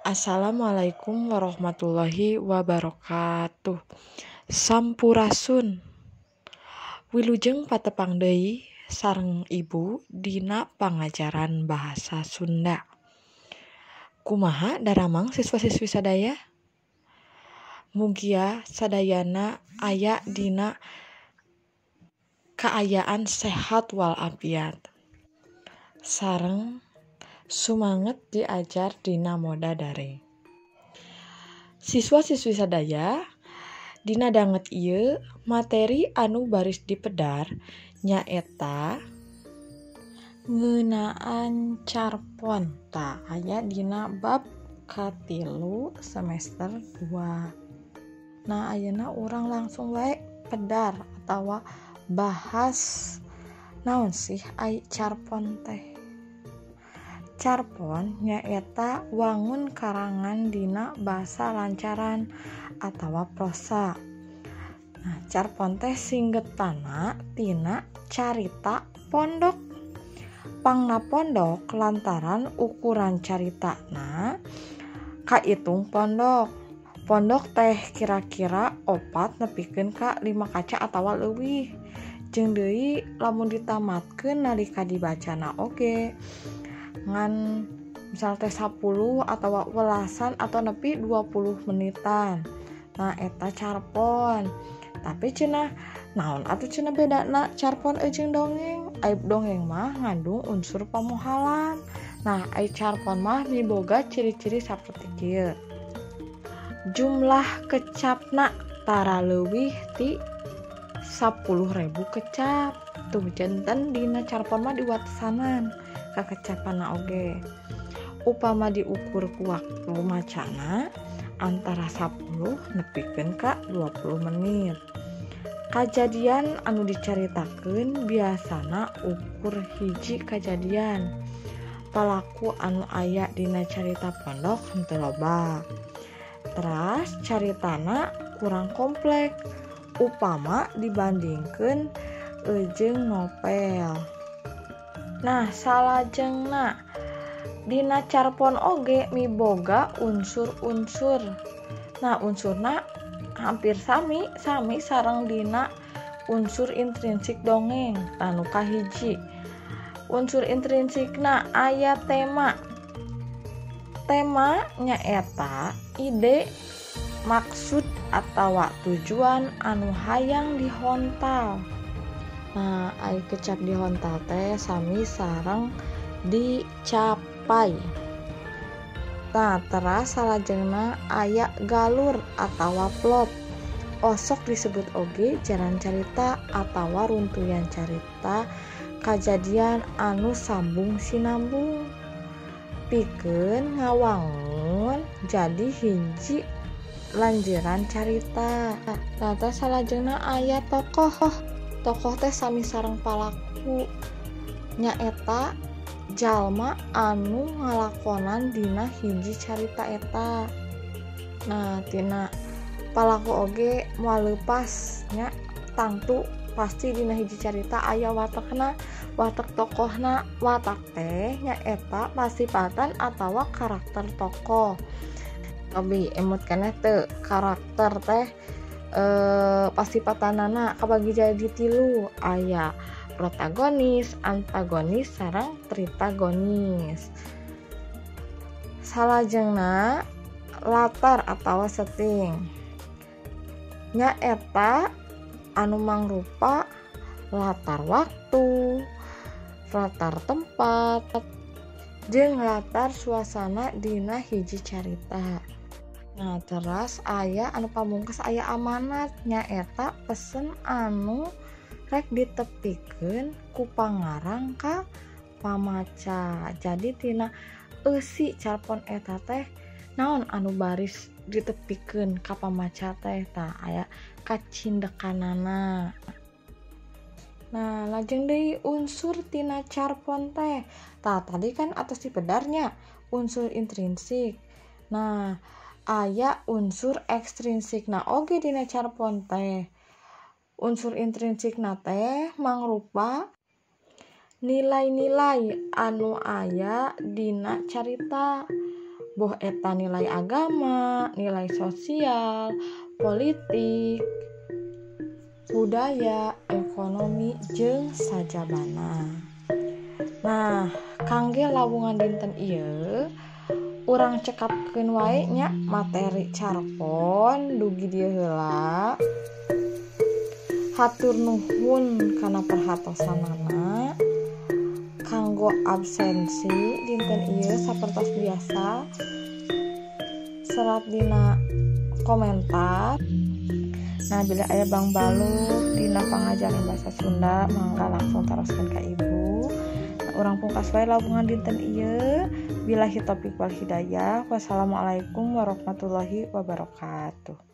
Assalamualaikum warahmatullahi wabarakatuh. Sampurasun. Wilujeng patepang deui sareng Ibu dina pangajaran bahasa Sunda. Kumaha daramang siswa-siswi sadaya? Mugia sadayana aya dina kaayaan sehat walafiat. Sareng sumanget diajar dina moda daring. Siswa-siswi sadaya, dina danget ieu materi anu baris dipedar nyaeta ngeunaan carpon. Tah aya dina bab katilu semester 2. Nah, ayeuna urang langsung wae pedar atawa bahas naon sih ai carpon teh. Carpon nyaeta wangun karangan dina basa lancaran atawa prosa. Nah, carpon teh singgetana tina carita pondok. Pangna pondok lantaran ukuran caritana kaitung pondok. Pondok teh kira-kira 4 nepikeun ka 5 kaca atawa leuwih. Jeung deui lamun ditamatkeun nalika dibacana oge ngan misal teh 10 atau welasan atau nepi 20 menitan. Nah, eta carpon. Tapi cenah naon atuh cenah bedana carpon jeung dongeng? Ai dongeng mah ngandung unsur pamohalan. Nah, ai carpon mah miboga ciri-ciri saperti kieu. Jumlah kecapna tara leuwih ti 10.000 kecap. Tuh janten dina carpon mah diwatesanan kakecapanna oge. Upama diukur ku waktu macana antara 10 nepikeun ka 20 menit. Kajadian anu dicaritakeun biasana ukur hiji kajadian. Palaku anu aya dina carita pondok henteu loba. Teras caritana kurang komplek upama dibandingkeun jeung novel. Nah, salajengna dina carpon oge miboga unsur-unsur. Nah, unsurna hampir sami sareng dina unsur intrinsik dongeng. Tanu kahiji. Unsur intrinsikna aya tema. Tema nyaeta ide, maksud atawa tujuan anu hayang dihontal. Nah, ai kecap dihontal teh sami sareng dicapai. Nah, teras salajengna aya galur atawa plot. Osok disebut oge jalan carita atawa runtuyan carita kajadian anu sambung sinambung. Pikeun ngawangun jadi hiji lanjuran carita. Nah, teh salajengna aya tokoh. Tokoh teh sami sareng palaku nyaeta jalma anu ngalakonan dina hiji carita eta. Nah, tina palaku oge moal leupas nya tangtu pasti dina hiji carita aya watakna, watak tokohna. Watak teh nyaeta pasipatan atawa karakter tokoh. Abi emut keneh teu karakter teh pasipatanana kabagi jadi 3, aya protagonis, antagonis, sareng tritagonis. Salajengna latar atawa setting nyaeta anu mangrupa latar waktu, latar tempat, jeung latar suasana dina hiji carita. Nah, teras aya anu pamungkas aya amanat nyaeta pesen anu rek ditepikeun ku pangarang ka pamaca. Jadi tina eusi carpon eta teh naon anu baris ditepikeun ka pamaca teh, tah aya kacindekanana. Nah, lajeng deui unsur tina carpon teh. Tah tadi kan atos dipedarnya unsur intrinsik. Nah, aya unsur ekstrinsikna oge dina carpon teh. Unsur intrinsikna teh mangrupa nilai-nilai anu aya dina carita. Boh eta nilai agama, nilai sosial, politik, budaya, ekonomi, jeung sajabana. Nah, kangge lawungan dinten ieu urang cekapkeun wae nya materi carpon dugi dieu heula. Hatur nuhun kana perhatosanana. Kanggo absensi dinten ieu sapertos biasa serat dina komentar. Nah, bila aya Bang Baluk dina pangajaran bahasa Sunda mangga langsung taroskeun ka ibu. Nah, urang pungkas wae lawungan dinten ieu. Billahi taufiq wal hidayah. Wassalamualaikum warahmatullahi wabarakatuh.